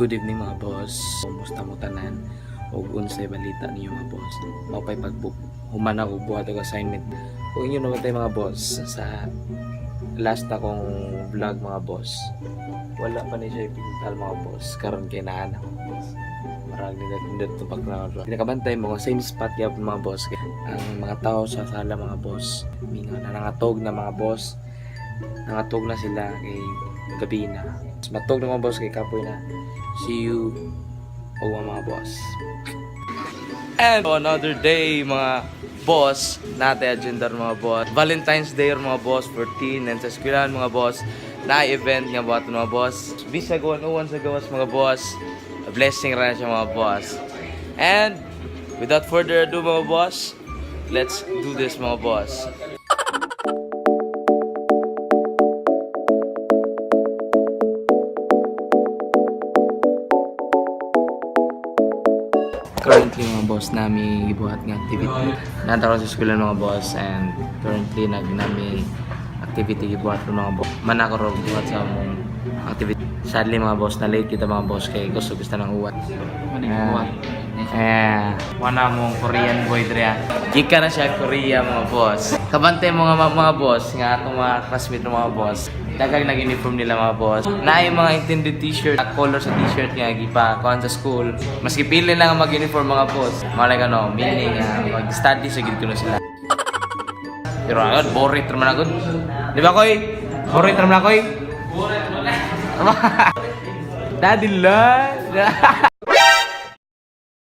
Good evening, mga boss. Kumusta mo tanan? Og unsay balita niyo, mga boss? Mao pay pagbup human ako buhat og assignment. Kung inyo naman tayo, mga boss, sa last akong vlog, mga boss. Wala pa ni siya ipintal, mga boss. Karon kay naan ako, boss. Marag nindot to background. Pinakabantay mo same spot gyapon, mga boss. Ang mga tao sa sala, mga boss, minga na nangatog na, mga boss. Nangatog na sila kay gabi na. Matog na, mga boss, kay kapoy na. See you o mga boss. And another day, mga boss, nate agenda mga boss. Valentine's Day mga boss, 14 and sa eskwelahan, mga boss, na event nga buhaton, mga boss. Bisag 101 sa gawas, mga boss. A blessing ra siya, mga boss. And without further ado, mga boss, let's do this, mga boss. Currently, mga boss, nami gibuhat nga activity. Nata sa eskwela, mga boss, and currently nag nami activity gibuhat ron, mga boss. Mana ko ro buhat sa among activity. Sadly, mga boss, na late kita, mga boss, kay gusto gusto ng uwat. Ano? Eh, wala mong Korean boy dre. Gika na siya Korea, mga boss. Kabantay mga boss nga atong mga classmate ng mga boss. Daghang nag-uniform nila, mga boss. Na yung mga intended t-shirt, color sa t-shirt nga gipa kuan sa school. Maski pili lang ang mag-uniform, mga boss. Malay ka no, meaning mag-study sa gid kuno sila. Pero agad boring naman agad. Di ba, koy? Boring naman koy? Boring naman. Daddy love.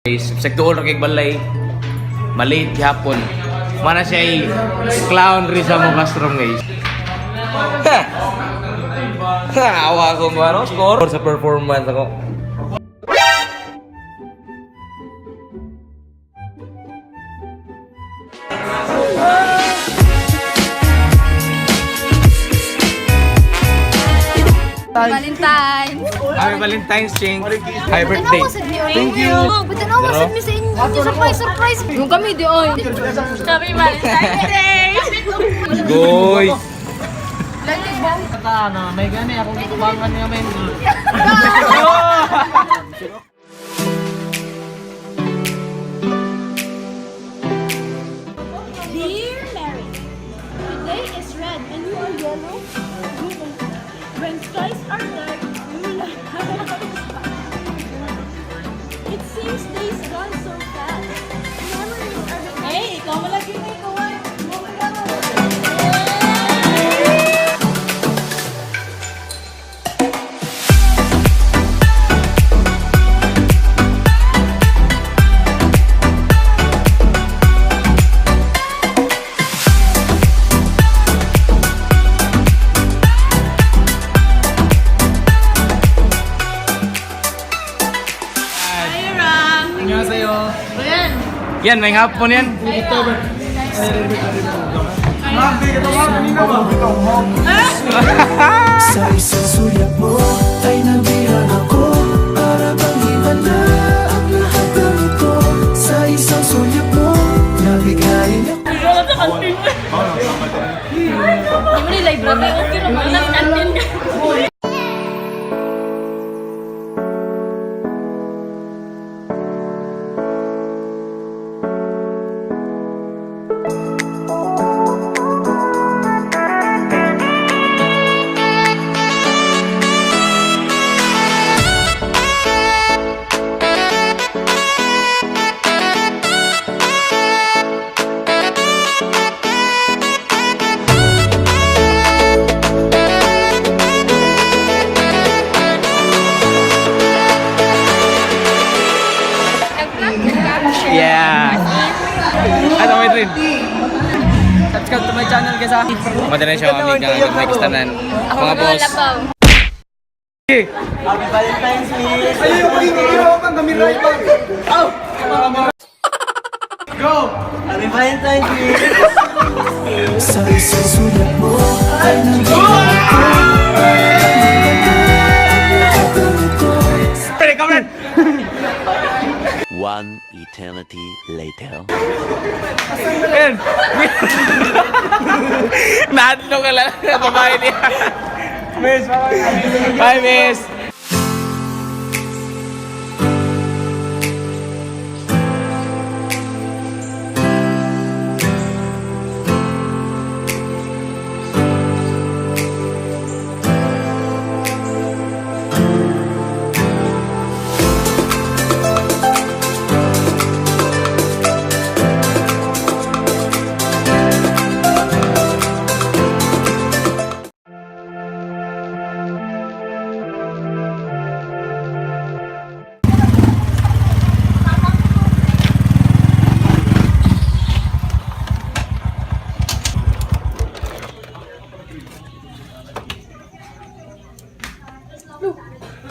Guys, bisag tuol ra kay balay. Malate gihapon. Mana siya ay clown rin sa mga classroom, guys. Ha! Ha, awa ko ng ano, score sa performance ako. Valentine. Happy Valentine's, Ching. Happy birthday. Thank you. Patanaw Daro? sad mi sa inyo. Surprise, surprise. Yung kami di oy. Happy Valentine's Day. Goy! Ano, may gani akong kubangan niya may. Dear Mary, today is red and you are yellow. When skies are dark, you light up. It seems days gone so fast. Memories are the Hey, ikaw malagi na ikaw ay. Yan, may hapon yan. Sa isang sulyap mo ay nabihag ako. Para bang iba na ang lahat ng ito. Sa isang sulyap mo, nabigay ako. Di mo ni library okay ra man nang kantin ka. Yeah. Ano, wait, wait. Subscribe to my channel, guys, ah. Madala siya kami kang nagkistanan. Mga boss. Sa isang sulyap mo ay nabihag ako. Para bang iba na ang lahat ng ito. Pre, come on! One eternity later. Ayan. Naadlong ka lang sa babae niya. Miss, bye. Bye, miss.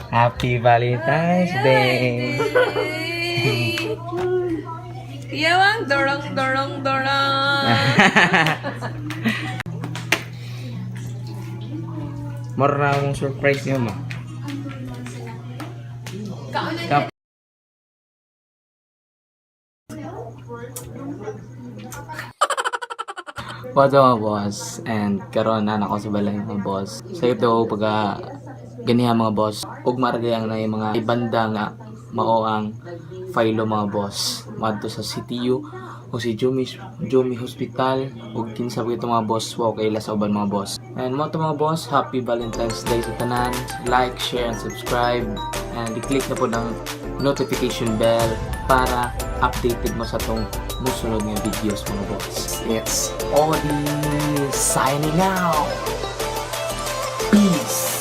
Happy Valentine's Day! Yawang dorong dorong dorong. More na akong surprise niyo, ma. Kap. What's up, mga boss? And karon na ako sa balay, mga boss. Sa ito pagka ganiha, mga boss, ug maragay ang na yung mga ibanda nga mao ang filo, mga boss. Madto sa CTU o si Jumi, Jumi Hospital ug kinsa pa ito, mga boss, wow kaila sa uban, mga boss. And mo to, mga boss, happy Valentine's Day sa tanan. Like, share and subscribe and i-click na po ng notification bell para updated mo sa tong musunod nga videos, mga boss. It's Audi signing out. Peace!